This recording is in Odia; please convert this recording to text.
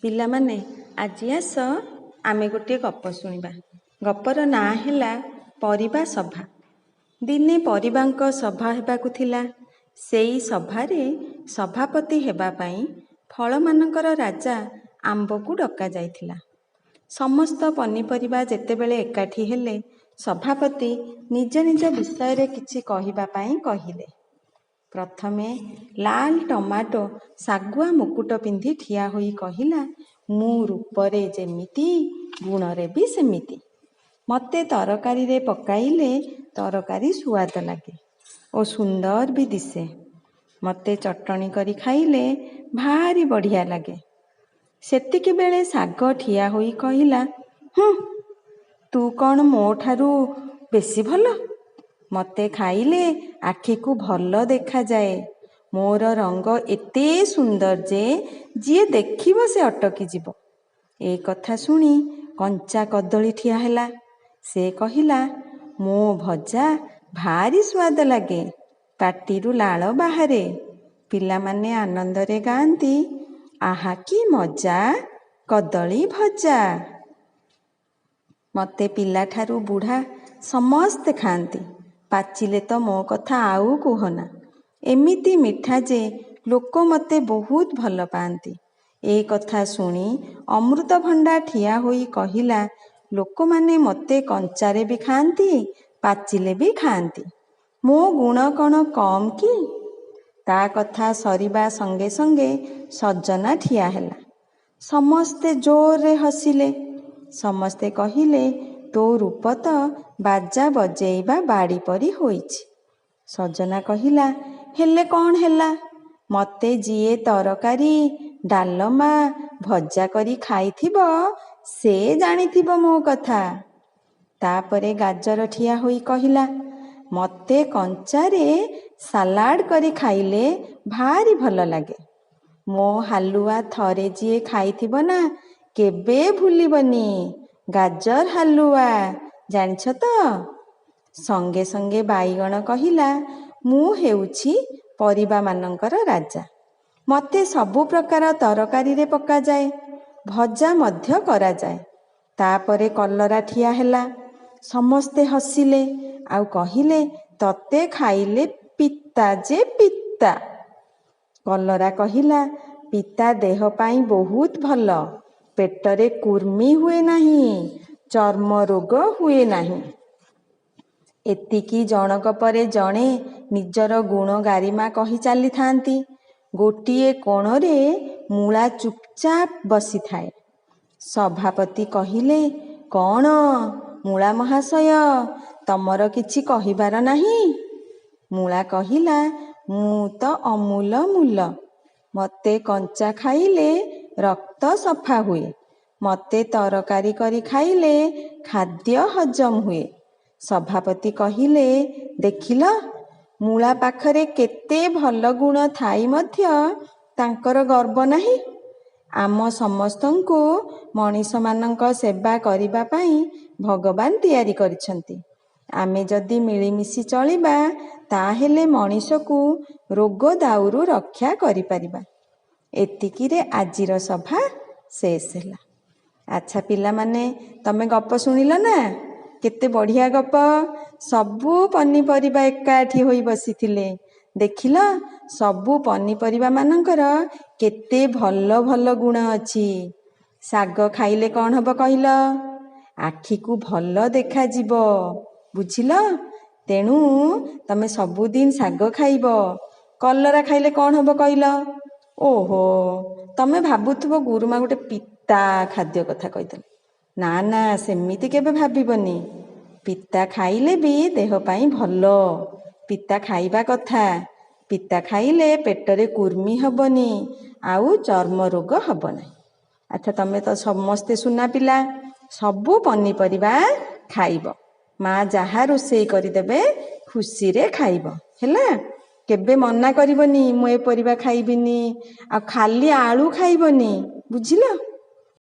ପିଲାମାନେ, ଆଜି ଆସ ଆମେ ଗୋଟିଏ ଗପ ଶୁଣିବା। ଗପର ନାଁ ହେଲା ପରିବା ସଭା। ଦିନେ ପରିବାଙ୍କ ସଭା ହେବାକୁ ଥିଲା। ସେଇ ସଭାରେ ସଭାପତି ହେବା ପାଇଁ ଫଳମାନଙ୍କର ରାଜା ଆମ୍ବକୁ ଡକାଯାଇଥିଲା। ସମସ୍ତ ପନିପରିବା ଯେତେବେଳେ ଏକାଠି ହେଲେ, ସଭାପତି ନିଜ ନିଜ ବିଷୟରେ କିଛି କହିବା ପାଇଁ କହିଲେ। ପ୍ରଥମେ ଲାଲ ଟମାଟୋ ଶାଗୁଆ ମୁକୁଟ ପିନ୍ଧି ଠିଆ ହୋଇ କହିଲା, ମୁଁ ରୂପରେ ଯେମିତି, ଗୁଣରେ ବି ସେମିତି। ମୋତେ ତରକାରୀରେ ପକାଇଲେ ତରକାରୀ ସୁଆଦ ଲାଗେ ଓ ସୁନ୍ଦର ବି ଦିଶେ। ମୋତେ ଚଟଣି କରି ଖାଇଲେ ଭାରି ବଢ଼ିଆ ଲାଗେ। ସେତିକିବେଳେ ଶାଗ ଠିଆ ହୋଇ କହିଲା, ହୁଁ, ତୁ କ'ଣ ମୋ ଠାରୁ ବେଶୀ ଭଲ? ମୋତେ ଖାଇଲେ ଆଖିକୁ ଭଲ ଦେଖାଯାଏ। ମୋର ରଙ୍ଗ ଏତେ ସୁନ୍ଦର ଯେ ଯିଏ ଦେଖିବ ସେ ଅଟକିଯିବ। ଏ କଥା ଶୁଣି କଞ୍ଚା କଦଳୀ ଠିଆ ହେଲା। ସେ କହିଲା, ମୋ ଭଜା ଭାରି ସୁଆଦ ଲାଗେ, ପାଟିରୁ ଲାଳ ବାହାରେ। ପିଲାମାନେ ଆନନ୍ଦରେ ଗାଆନ୍ତି, ଆହା କି ମଜା କଦଳୀ ଭଜା। ମୋତେ ପିଲାଠାରୁ ବୁଢ଼ା ସମସ୍ତେ ଖାଆନ୍ତି। ପାଚିଲେ ତ ମୋ କଥା ଆଉ କୁହନା। ଏମିତି ମିଠା ଯେ ଲୋକ ମୋତେ ବହୁତ ଭଲ ପାଆନ୍ତି। ଏ କଥା ଶୁଣି ଅମୃତଭଣ୍ଡା ଠିଆ ହୋଇ କହିଲା, ଲୋକମାନେ ମୋତେ କଞ୍ଚାରେ ବି ଖାଆନ୍ତି, ପାଚିଲେ ବି ଖାଆନ୍ତି। ମୋ ଗୁଣ କ'ଣ କମ୍ କି? ତା କଥା ସରିବା ସଙ୍ଗେ ସଙ୍ଗେ ସଜନା ଠିଆ ହେଲା। ସମସ୍ତେ ଜୋରରେ ହସିଲେ। ସମସ୍ତେ କହିଲେ, ତୋ ରୂପ ତ ବାଜା ବଜେଇବା ବାଡ଼ି ପରି ହୋଇଛି। ସଜନା କହିଲା, ହେଲେ କ'ଣ ହେଲା? ମୋତେ ଯିଏ ତରକାରୀ, ଡାଲମା, ଭଜା କରି ଖାଇଥିବ ସେ ଜାଣିଥିବ ମୋ କଥା। ତାପରେ ଗାଜର ଠିଆ ହୋଇ କହିଲା, ମୋତେ କଞ୍ଚାରେ ସାଲାଡ଼ କରି ଖାଇଲେ ଭାରି ଭଲ ଲାଗେ। ମୋ ହାଲୁଆ ଥରେ ଯିଏ ଖାଇଥିବ ନା, କେବେ ଭୁଲିବନି। ଗାଜର ହାଲୁଆ ଜାଣିଛ ତ? ସଙ୍ଗେ ସଙ୍ଗେ ବାଇଗଣ କହିଲା, ମୁଁ ହେଉଛି ପରିବାମାନଙ୍କର ରାଜା। ମୋତେ ସବୁ ପ୍ରକାର ତରକାରୀରେ ପକାଯାଏ, ଭଜା ମଧ୍ୟ କରାଯାଏ। ତାପରେ କଲରା ଠିଆ ହେଲା। ସମସ୍ତେ ହସିଲେ ଆଉ କହିଲେ, ତତେ ଖାଇଲେ ପିତା ଯେ ପିତା। କଲରା କହିଲା, ପିତା ଦେହ ପାଇଁ ବହୁତ ଭଲ। ପେଟରେ କୁର୍ମି ହୁଏ ନାହିଁ, ଚର୍ମ ରୋଗ ହୁଏ ନାହିଁ। ଏତିକି ଜଣକ ପରେ ଜଣେ ନିଜର ଗୁଣ ଗାରିମା କହି ଚାଲିଥାନ୍ତି। ଗୋଟିଏ କୋଣରେ ମୂଳା ଚୁପଚାପ ବସିଥାଏ। ସଭାପତି କହିଲେ, କ'ଣ ମୂଳା ମହାଶୟ, ତମର କିଛି କହିବାର ନାହିଁ? ମୂଳା କହିଲା, ମୁଁ ତ ଅମୂଲ ମୂଲ। ମୋତେ କଞ୍ଚା ଖାଇଲେ ରକ୍ତ ସଫା ହୁଏ। ମୋତେ ତରକାରୀ କରି ଖାଇଲେ ଖାଦ୍ୟ ହଜମ ହୁଏ। ସଭାପତି କହିଲେ, ଦେଖିଲ, ମୂଳା ପାଖରେ କେତେ ଭଲ ଗୁଣ ଥାଇ ମଧ୍ୟ ତାଙ୍କର ଗର୍ବ ନାହିଁ। ଆମ ସମସ୍ତଙ୍କୁ ମଣିଷମାନଙ୍କ ସେବା କରିବା ପାଇଁ ଭଗବାନ ତିଆରି କରିଛନ୍ତି। ଆମେ ଯଦି ମିଳିମିଶି ଚଳିବା, ତାହେଲେ ମଣିଷକୁ ରୋଗ ଦାଉରୁ ରକ୍ଷା କରିପାରିବା। ଏତିକିରେ ଆଜିର ସଭା ଶେଷ ହେଲା। ଆଚ୍ଛା ପିଲାମାନେ, ତମେ ଗପ ଶୁଣିଲ ନା? କେତେ ବଢ଼ିଆ ଗପ! ସବୁ ପନିପରିବା ଏକାଠି ହୋଇ ବସିଥିଲେ। ଦେଖିଲ, ସବୁ ପନିପରିବା ମାନଙ୍କର କେତେ ଭଲ ଭଲ ଗୁଣ ଅଛି। ଶାଗ ଖାଇଲେ କ'ଣ ହବ କହିଲ? ଆଖିକୁ ଭଲ ଦେଖାଯିବ, ବୁଝିଲ? ତେଣୁ ତମେ ସବୁଦିନ ଶାଗ ଖାଇବ। କଲରା ଖାଇଲେ କ'ଣ ହବ କହିଲ? ଓହୋ, ତମେ ଭାବୁଥିବ ଗୁରୁମା ଗୋଟେ ପିତା ଖାଦ୍ୟ କଥା କହିଦେଲେ। ନା ନା, ସେମିତି କେବେ ଭାବିବନି। ପିତା ଖାଇଲେ ବି ଦେହ ପାଇଁ ଭଲ। ପିତା ଖାଇବା କଥା। ପିତା ଖାଇଲେ ପେଟରେ କୁର୍ମି ହବନି ଆଉ ଚର୍ମ ରୋଗ ହବ ନାହିଁ। ଆଚ୍ଛା, ତମେ ତ ସମସ୍ତେ ସୁନା ପିଲା, ସବୁ ପନିପରିବା ଖାଇବ। ମା ଯାହା ରୋଷେଇ କରିଦେବେ ଖୁସିରେ ଖାଇବ, ହେଲା? କେବେ ମନା କରିବନି, ମୁଁ ଏ ପରିବା ଖାଇବିନି। ଆଉ ଖାଲି ଆଳୁ ଖାଇବନି, ବୁଝିଲ?